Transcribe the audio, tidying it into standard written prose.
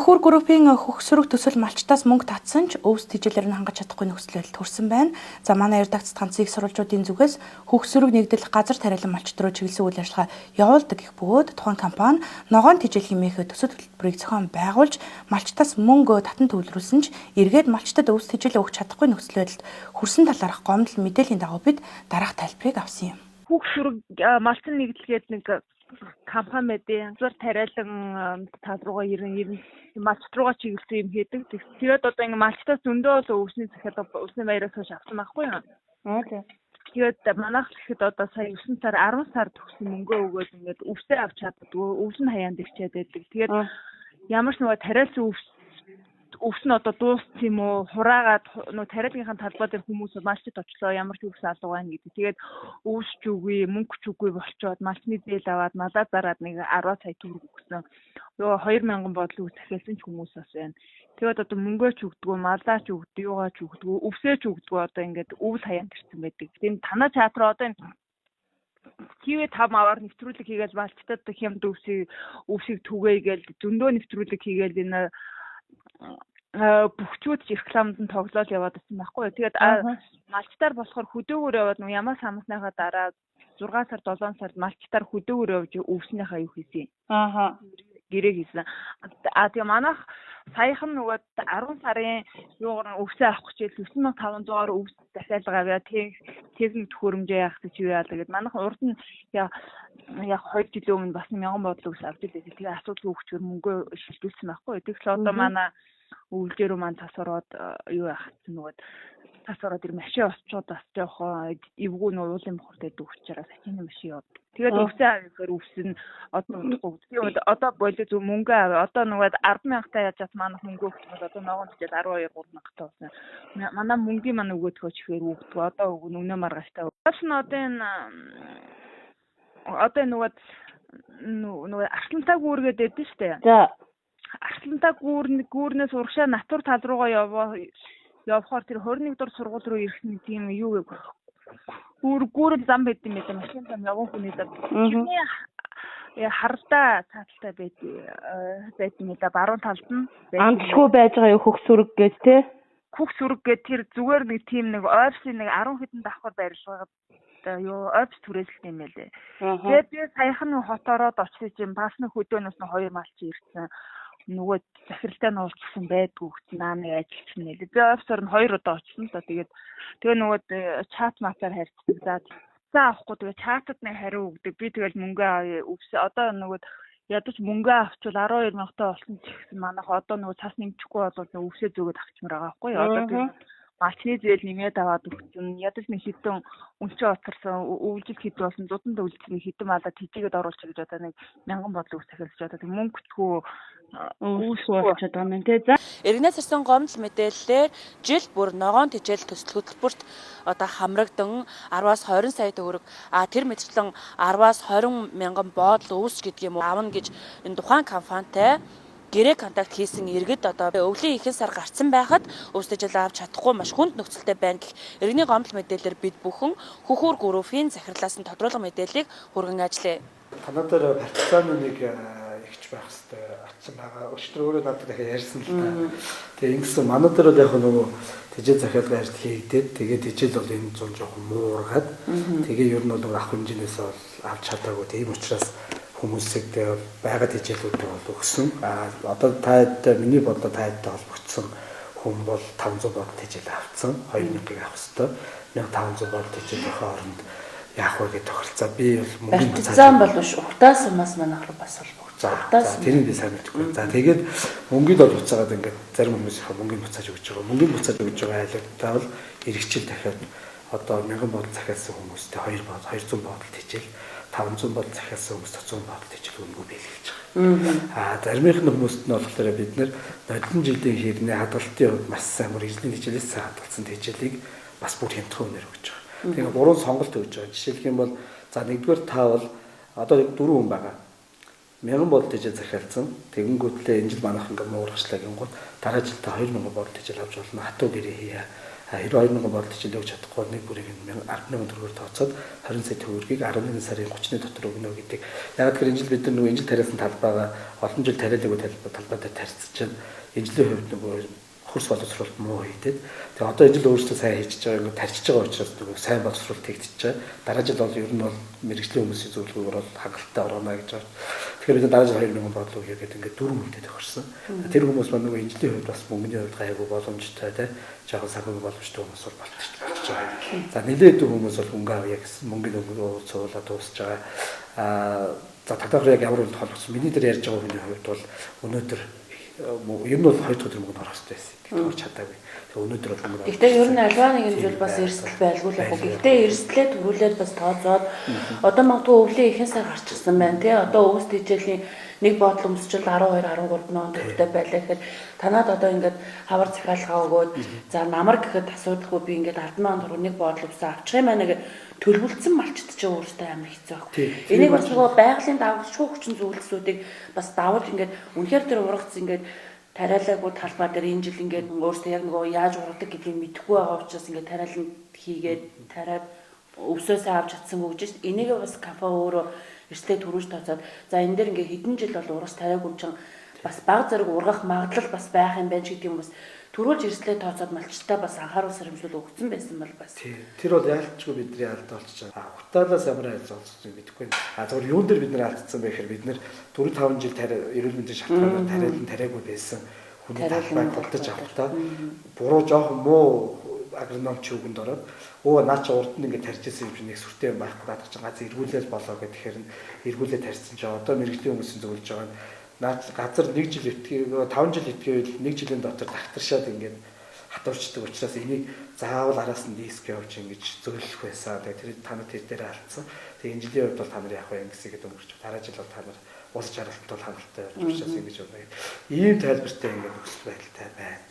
Хөхүр группийн хөхсөрөг төсөл малчтаас мөнгө татсан ч өвс тэжээлээр нь хангаж чадахгүй нөхцөл байдалд хүрсэн байна. За, манай редакцид хандсан их сурвалжуудын зүгээс хөхсөрөг нэгдэл газар тариалан малчид руу чиглэсэн үйл ажиллагаа явуулдаг гэх бөгөөд тухайн компани ногоон тэжээл хэмээх төсөл хөтөлбөрийг зохион байгуулж малчтаас мөнгө татан төвлөрүүлсэн ч эргээд малчтад өвс тэжээлээ өгч чадахгүй нөхцөл байдалд хүрсэн талаарх гомдол мэдээллийн дагуу бид дараах тайлбарыг авсан юм. Хөхсөрөг малчин нэгдэлгээд нэг компани байдیں۔ Газар тариалан тал руугаа 90 90 малчт руугаа чиглэсэн юм хийдэг. Тэгээд одоо ингээ малчтаас зөндөө бол өвсний захиалга өвсний баяраас хойш авсан байхгүй юу? Аа, тийм. Тэгээд манайх гэхэд одоо сая 9 сар, 10 сар төгсөн мөнгөө өгөөд ингээд өвсөө авч чаддаггүй. Өвс нь хаяанд ирчээд байдаг. Тэгээд ямар ч нөгөө тариалсан өвс нь одоо дууссан юм уу? Хураагаад нөгөө тариалгийнхаа талбай дээр хүмүүс малчид очлоо, ямар ч өвс алга байна гэдэг. Тэгээд өвс ч үгүй, мөнгө ч үгүй болчоод малчны зээл аваад малаа зараад нэг 10 сая төгрөг өгсөн. Нөгөө 2000 бодол өвс захиалсан ч хүмүүс бас байна. Тэгээд одоо мөнгөө ч өгдгөө, малаа ч өгдөө, юугаа ч өгдгөө, өвсөө ч өгдгөө, одоо ингээд өвөл хаяанд ирсэн байдаг. Тэгээд танаа чат руу одоо энэ ТV5 аваар нэвтрүүлэг хийгээл малчтад хямд өвсийг түгээе гээл зөндөө нэвтрүүлэг хийгээл энэ бөхчүүд ч рекламд нь тоглоол яваад байсан байхгүй юу. Тэгээд малчтаар болохоор хөдөөгөр яваад нөгөө ямаа самсныхаа дараа 6 сар, 7 сард малчтаар хөдөөгөр явж өвснийхаа юу хийсэн. Гэрээ хийсэн. А тэгээ манайх саяхан нөгөө 10 сарын юугаар өвсөө авах гэж 9500-аар өвс захиалга авъя. Техник төхөөрөмжөө яах гэж юу яалаа гэд манайх урд нь яг 2 жилийн өмнө бас 1000 бодол өвс авч илээ. Тэгээ асуудал өгчгөр мөнгөө шилжүүлсэн байхгүй. Тэгэхээр одоо манай өвлжөөрөө маань тас ороод юу яах гэсэн нөгөө тас ороод ир машин осчоод бас жоохон эвгүй нөө уулын бохорт байдаг учраас сачины машин яваад. Тэгээд өвсөө авъя гэхээр өвс нь одоо удахгүй. Тэгээд одоо болоо зөв мөнгө авъя. Одоо нөгөө 10,000 таа яаж чад манайх мөнгө өгөх юм бол одоо ногоон төжөл 12 3000 таа болсон. Манай мөнгийн маань өгөөдгөө ч ихээр өгдөг. Одоо өгнө өнөө маргааштай. Бас нь одоо энэ одоо нөгөө Арслантай гүүргээд байдсан шүү дээ. За. Арслантай гүүрнээс урагшаа натур тал руугаа явхаар тэр 21 дугаар сургууль руу ирэх нэг тийм юу гүүрэл зам байд юм байна. Машин зам явган хүний зам. Тэрний харалдаа цааталтай байд юм да, баруун талд нь. Амтлгүй байж байгаа юу хөхсөрөг гэж те? Хөхсөрөг гэж тэр зүгээр нэг тийм нэг ойрсын нэг 10 хэдэн давхар барилга юу офис түрээсэлт юм байлээ. Тэгээд би саяхан хот ороод очсон чинь бас нэг хөдөөнөөс нь 2 малч ирсэн. Нөгөө захиралтай нь уулзсан байдгүй гэсэн наа нэг ажилласан нэлээ. Би офисоор нь 2 удаа очсон л да. Тэгээд тэгээ нөгөө чат матаар харьцдаг. За авахгүй тэгээ чатад нэг хариу өгдөг. Би тэгэл мөнгө авъя өвс одоо нөгөө ядаж мөнгө авчвал 12,000 таа болсон ч гэсэн манайх одоо нөгөө цас нэмчихгүй болвол өвсөө зөөгöd авчмаар байгаа байхгүй юу. Одоо би малчны зээл нэмээд аваад өгсөн. Ядаж нэг хитэн өнчөө оцорсон, өвлжил хэд болсон, зуданд өвлжсөн хитэн малаа тижээгээд оруулчих гэж одоо нэг 1000 бодлого өвс захиалж одоо тэг мөнгөтгөө өвсгөө болчиход байгаа юм те. За. Иргэнээс ирсэн гомдол мэдээллээр жил бүр ногоон тэжээл төсөл хөтөлбөрт одоо хамрагдан 10-аас 20 сая төгрөг, а тэр мэтчлэн 10-аас 20 мянган боодол өвс гэдэг юм уу авна гэж энэ тухайн компанитай гэрээ контакт хийсэн иргэд одоо өвлийн ихэнх сар гарцсан байхад өвс тэжээл авч чадахгүй маш хүнд нөхцөлтэй байна гэх иргэний гомдол мэдээллээр бид бүхэн Хөхүүр группийн захирлаас нь тодруулга мэдээллийг хүргэн ажиллая. Танаа дээр партизаны нэг эгч байх хэвээр очсон байгаа. Өчигдөр өөрөө надад дахиад ярьсан л та. Тэгээ ингэсэн манай дээр бол яг нөгөө тэжээл захиалгын ажил хийгдээд тэгээ тэжээл бол энэ зун жоохон муургаад тэгээ ер нь бол авах хэмжээнээс бол авч чадаагүй. Тийм учраас хүмүүсийг тэгээ байгаа тэжээлүүдээ бол өгсөн. А одоо та хэд миний бодлоо та хэдтэй холбогдсон хүн бол 500 бодол тэжээл авцсан. 2000-ыг авах хэвээр 1500 бодол тэжээлийнхээ оронд яах вэ гэж тохиролцоо. Би бол мөнгөний Партизан бол биш, Угтаас сумаас манайх руу бас холбогдсон. За, тэрийг би сайн мэдэхгүй. За, тэгээд мөнгийг бол буцаагаад ингээд зарим хүмүүсийнхээ мөнгийг буцааж өгч байгаа. Мөнгийг буцааж өгч байгаа айлуудаа бол эргэжил дахиад одоо 1000 бодол захиалсан хүмүүстэй 2 бодол 200 бодол тэжээл, 500 бодол захиалсан хүмүүст 100 бодол тэжээл үнэгүй бэлгэлж байгаа. Аа, заримынх нь хүмүүст нь болохоор бид нэр нодон жилийн хэрнээ хадгалтын хувьд маш сайн мөрөгжлийн тэжээлээс сайн хадгалсан тэжээлийг бас бүр хямдхан үнээр өгч байгаа. Тэгээ гурван сонголт өгч байгаа. Жишээлх юм бол за нэгдүгээр та бол одоо 4 хүн байгаа. 1000 бодол тэжээл захиалсан. Тэгэнгүүтлээ энэ жил манайх ингээ муургачлаа гингууд дараа жил та 2000 бодол тэжээл авч болно. Хатуу гэрээ хийе. Хэрвээ 2000 бодол хичээл өгч чадахгүй нэг бүрийг нь 10,000 төгрөгөөр тооцоод 20 сая төгрөгийг 11 сарын 30-ны дотор өгнө гэдэг. Яг тэгэхээр энэ жил бид нар нөгөө энэ жил тариасан талбайгаа олон жил тариалаагүй талбай дээр тарьсан чинь энэ жилийн хувьд нөгөө хөрс боловсруулалт муу хийдээд, тэгээ одоо энэ жил өөрсдөө сайн хийж байгаа, ингээд тарчиж байгаа учраас нөгөө сайн боловсруулалт хийгдэж байгаа. Дараа жил бол ер нь бол мэргэжлийн хүмүүсийн зөвлөгөөгөөр бол хангалттай орно гэж байна. Тэгэхээр бид дараа жил 2000 бодлого хийгээд ингээд дөрвөн хүнтэй тохирсон. Тэр хүмүүс маань нөгөө энэ жилийн хувьд бас мөнгөний хувьд гайгүй боломжтой, те, жоохон санхүүгийн боломжтой хүмүүс бол болчих байгаа. За, нэлээд хүмүүс бол мөнгө авъя гэсэн мөнгөний өнгө цуулаад дуусж байгаа. За, татвар яг ямар үнд холбогдсон. Миний дээр ярьж байгаа хүний хувьд бол өнөөдөр ер нь бол 2 дахь өдөр мөнгө орох хэрэгтэй байсан. Гэхдээ орч чадаагүй. Тэгээ өнөөдөр бол мөнгө. Гэхдээ ер нь альва нэгэн зүйл бас эрсдэл байлгүй л яг. Гэхдээ эрсдлээ төрүүлээд бас тооцоод одоо магадгүй өвлийн ихэнх сар гарчихсан байна, тий. Одоо өвс тэжээлийн нэг бодол өмсчил 12 13 мянган төгрөгтэй байлаа гэхэд танаад одоо ингээд хавар захиалгаа өгөөд, за, намар гэхэд асуудалгүй, би ингээд 10 мянган төгрөг нэг бодол өмсөө авчих юм байна гэх төлөвлөсөн малчт чи өөрөөсөө амар хэцүү байхгүй. Энийг бас нөгөө байгалийн дагагчгүй хүчин зүйлсүүдийг бас давж ингээд үнэхээр тэр ургац ингээд тариалаагүй талбай дээр энэ жил ингээд өөрөөсөө яг нөгөө яаж ургадаг гэдгийг мэдэхгүй байгаа учраас ингээд тариалан хийгээд тариад өвсөөсөө авч чадсангүй гэж шин. Энийг бас компани өөрөө эрсдэлээ төрүүлж тооцоод, за, энэ дээр ингээд хэдэн жил бол ургац тариагүй чинь бас баг зэрэг ургах магадлал бас байх юм байна ч гэдэг юм, бас төрүүлж эрсдлээ тооцоод малчтай бас анхааруул сэрэмжлүүл өгсөн байсан бол бас. Тэр бол яалтчгүй бидний алдаа болчих жаа. Хутаалаас ямар алдаа олцсон мэдэхгүй. Зөвхөн юун дээр бид нар алдсан бэ гэхээр бид нар 4 5 жил тари эрүүл мэндийн шалтгаанаар тариалан тариагүй байсан хүний талбайг худалдаж авахдаа буруу жоохон муу агроном чи үгэнд ороод, өө, наа чи урд нь ингээд тарьж исэн юм чи нэг сүртэй юм байхгүй, наадах чинь газар эргүүлээл болоо гэхээр нь эргүүлээ тарьсан чи одоо мэргэжлийн хүмүүсийн зөвлөж байгаа нь наад газар 1 жил итгэв 5 жил итгэвэл 1 жилийн дотор тагтаршаад ингээд хатуурчдаг учраас энийг заавал араас нь диск явж ингэж зөвлөх байсан. Тэгээ тэр та нар тэр дээр алдсан. Тэгээ энэ жилийн хувьд бол та нар яг вэ ингэсгээд өнгөрч, дараа жил бол та нар улс жаргалт бол хангалттай явж учраас ингэж явна. Ийм тайлбартай ингээд нөхцөл байдалтай байна.